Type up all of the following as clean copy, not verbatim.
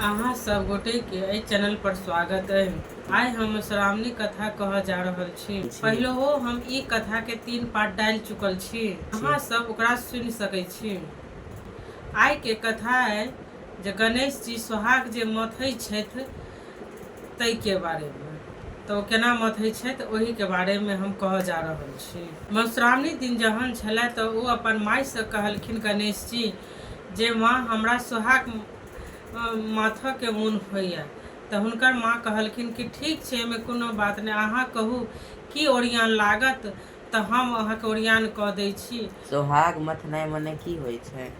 अहाँ सब गोटे के एहि चैनल पर स्वागत अहि। आइ हम मधुश्रावणी कथा कहऽ जा रहल छी। पहिलहो हम ई कथा के 3 पार्ट डालि चुकल छी। अहाँ सब ओकरा सुनि सकय छी। आइ के कथा अहि जे गणेश जी सोहाग जे मथै छथि ताहि के बारे मे। तऽ ओ केना मथै छथि ओहि के बारे मे हम कहऽ जा रहल छी। मधुश्रावणी दिन जहन छलए तऽ ओ अपन माय सँ कहलखिन गणेश जी जे माँ हमरा सोहाग माथऽके मोन होइए। तऽ हुनकर माँ कहलखिन कि ठीक छै एहिमे कोनो बात नहि, अहाँ कहू की ओरियान लागत तऽ हम अहाँके ओरियान कऽ दै छी। सोहाग मथनाइ मने की होइ छै?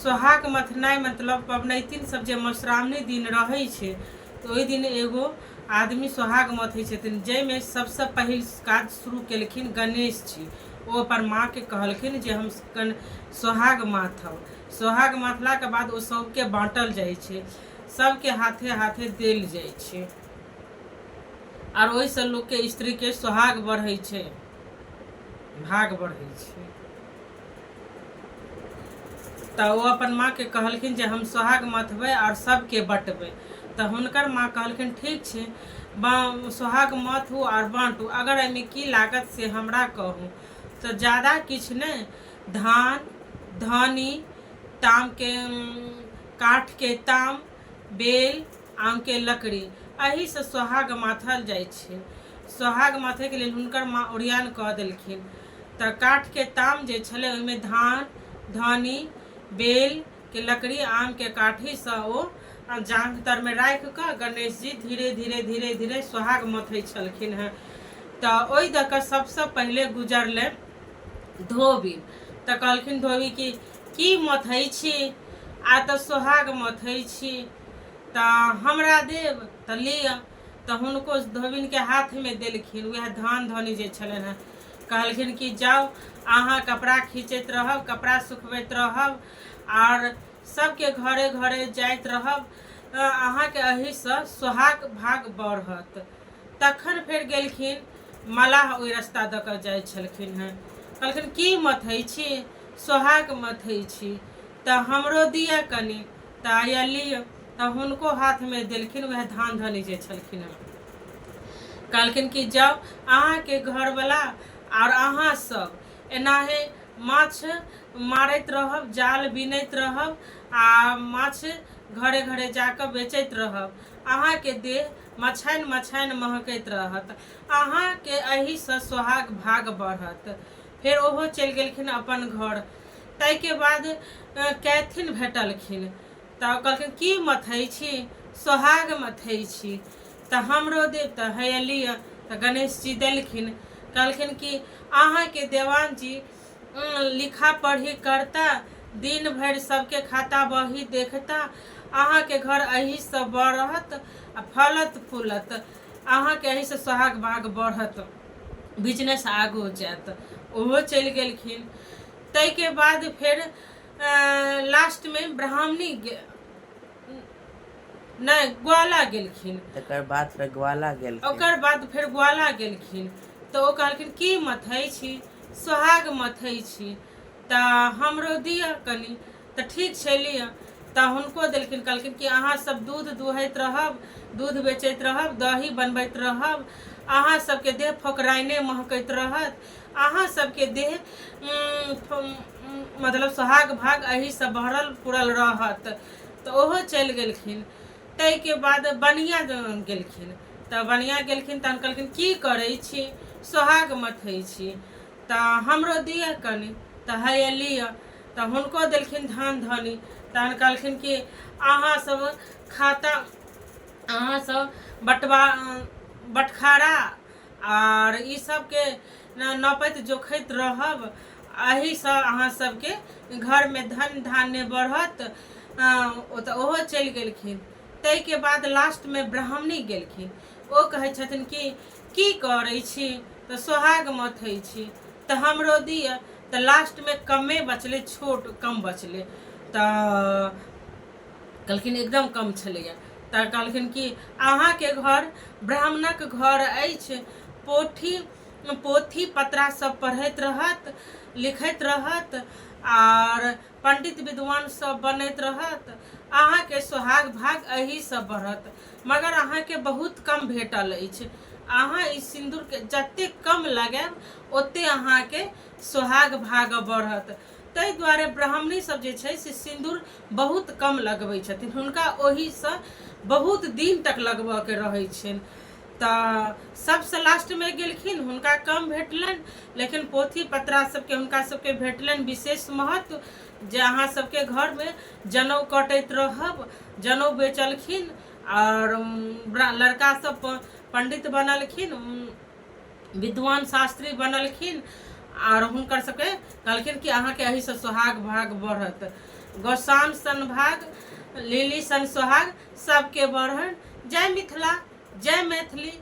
सोहाग मथनाइ मतलब पबनैतिन सब जे मधुश्रावणी दिन रहै छै तऽ ओहि दिन एगो आदमी सोहाग मथै छथिन, जाहिमे सबसँ पहिल काज शुरू केलखिन गणेश जी। ओ अपन माँके कहलखिन जे हम सोहाग माथब। सोहाग मथलाके बाद ओ सबके बाँटल जाइ छै, सबके हाथे हाथे देल जाइ छै आर ओहिसँ लोकके स्त्रीके सोहाग बढ़ै छै, भाग बढ़ै छै। तऽ ओ अपन माँके कहलखिन जे हम सोहाग मथबै आओर सबके बँटबै। तऽ हुनकर माँ कहलखिन ठीक छै, सोहाग मथू आओर बाँटू, अगर एहिमे की लागत से हमरा कहू। तऽ जादा किछु नहि, धान, धनी, तामके काठके ताम, बेल, आमके लकड़ी, एहिसँ सोहाग माथल जाइ छै। सोहाग मथैके लेल हुनकर माँ ओरियान कऽ देलखिन। तऽ काठके ताम जे छलै ओहिमे धान, धनी, बेलके लकड़ी, आमके काठीसँ ओ जाँघ तरमे राखि कऽ गणेश जी धीरे धीरे धीरे धीरे सोहाग मथै छलखिन हेँ। तऽ ओहि दऽ कऽ सभसँ पहिले गुजरलै धोबी। तऽ कहलखिन धोबी कि की मथै छी? आ तऽ सोहाग मथै छी। तऽ हमरा देब? तऽ लिअ। तऽ हुनको धोबिनके हाथमे देलखिन उएह धान धनी जे छलनि हेँ। कहलखिन कि जाउ अहाँ कपड़ा खींचैत रहब, कपड़ा सुखबैत रहब आर सबके घरे घरे जाइत रहब, अहाँके एहिसँ सोहाग भाग बढ़त। तखन फेर गेलखिन मलाह, ओहि रास्ता दऽ कऽ जाइ छलखिन हेँ। कहलखिन की मथै छी? सोहाग मथै छी। तऽ हमरो दिअ कनि। तऽ आइया लिअ। तऽ हुनको हाथमे देलखिन उएह धान धनी जे छलखिन हेँ। कहलखिन कि जाउ अहाँके घरवला आर अहाँ सब एनाहे माछ मारैत रहब, जाल बिनैत रहब आ माछ घरे घरे जाकऽ बेचैत रहब। अहाँके देह मछानि मछानि महकैत रहत। अहाँके एहिसँ सोहाग भाग बढ़त। फेर ओहो चलि गेलखिन अपन घर। ताहिके बाद कैथिन भेटलखिन तऽ कहलखिन की मथै छी? सोहाग मथै छी। तऽ हमरो देब? तऽ हैया लिअ। तऽ गणेश जी देलखिन। कहलखिन कि अहाँके देवान जी लिखा पढ़ी करता, दिन भरि सबके खाता बही देखता, अहाँके घर एहिसँ बढ़त आ फलत फूलत, अहाँके एहिसँ सोहाग भाग बढ़त, बिजनेस आगू जायत। ओहो चलि गेलखिन। ताहिके बाद फेर लास्टमे ब्राह्मणी नहि ग्वाला गेलखिन। तकर बाद फेर ग्वाला गेलखिन। ओकर बाद फेर ग्वाला गेलखिन तऽ ओ कहलखिन की मथै छी? सोहाग मथै छी। तऽ हमरो दिअ कनि। तऽ ठीक छै लिअ। तऽ हुनको देलखिन। कहलखिन कि अहाँ सब दूध दुहैत रहब, दूध बेचैत रहब, दही बनबैत रहब, अहाँ सबके देह फोकराइने महकैत रहत, अहाँ सबके देह मतलब सोहाग भाग एहिसँ भरल पुरल रहत। तऽ ओहो चलि गेलखिन। ताहिके बाद बनिया गेलखिन। तऽ बनिया गेलखिन तहन कहलखिन की करै छी? सोहाग मथै छी। तऽ हमरो दिअ कनि। तऽ हैया लिअ। तऽ हुनको देलखिन धान धनी। तहन कहलखिन कि अहाँ सब खाता, अहाँ सब बटवा बटखारा आर ई सबके नपैत जोखैत रहब, एहिसँ अहाँ सबके घरमे धन धान्य बढ़त। ओ तऽ ओहो चलि गेलखिन। ताहिके बाद लास्टमे ब्राह्मणी गेलखिन। ओ कहै छथिन कि की करै छी? तऽ सोहाग मथै छी। तऽ हमरो दिअ। तऽ लास्टमे कमे बचलै, छोट कम बचलै। तऽ कहलखिन एकदम कम छलैए। तऽ कहलखिन कि अहाँके घर ब्राह्मणक घर अछि, पोथी पोथी पत्रा सब पढ़ैत रहत, लिखैत रहत आर पंडित विद्वान सब बनैत रहत, अहाँके सोहाग भाग एहिसँ बढ़त। मगर अहाँके बहुत कम भेटल अछि। अहाँ ई सिन्दूरके जतेक कम लगायब ओतेक अहाँके सोहाग भाग बढ़त। ताहि दुआरे ब्राह्मणी सब जे छै से सिन्दूर बहुत कम लगबै छथिन। हुनका ओहिसँ बहुत दिन तक लगबऽके रहै छनि। तऽ सबसँ लास्टमे गेलखिन, हुनका कम भेटलनि, लेकिन पोथी पतरा सबके हुनका सबके भेटलनि विशेष महत्व जे अहाँ सबके घरमे जनउ कटैत रहब। जनउ बेचलखिन आओर लड़का सब पंडित बनलखिन, विद्वान शास्त्री बनलखिन आओर हुनकर सबके कहलखिन कि अहाँके एहिसँ सोहाग भाग बढ़त। गोसाउनि सन भाग, लिली सन सोहाग सबके बढ़न। जय मिथिला, जय मैथिली।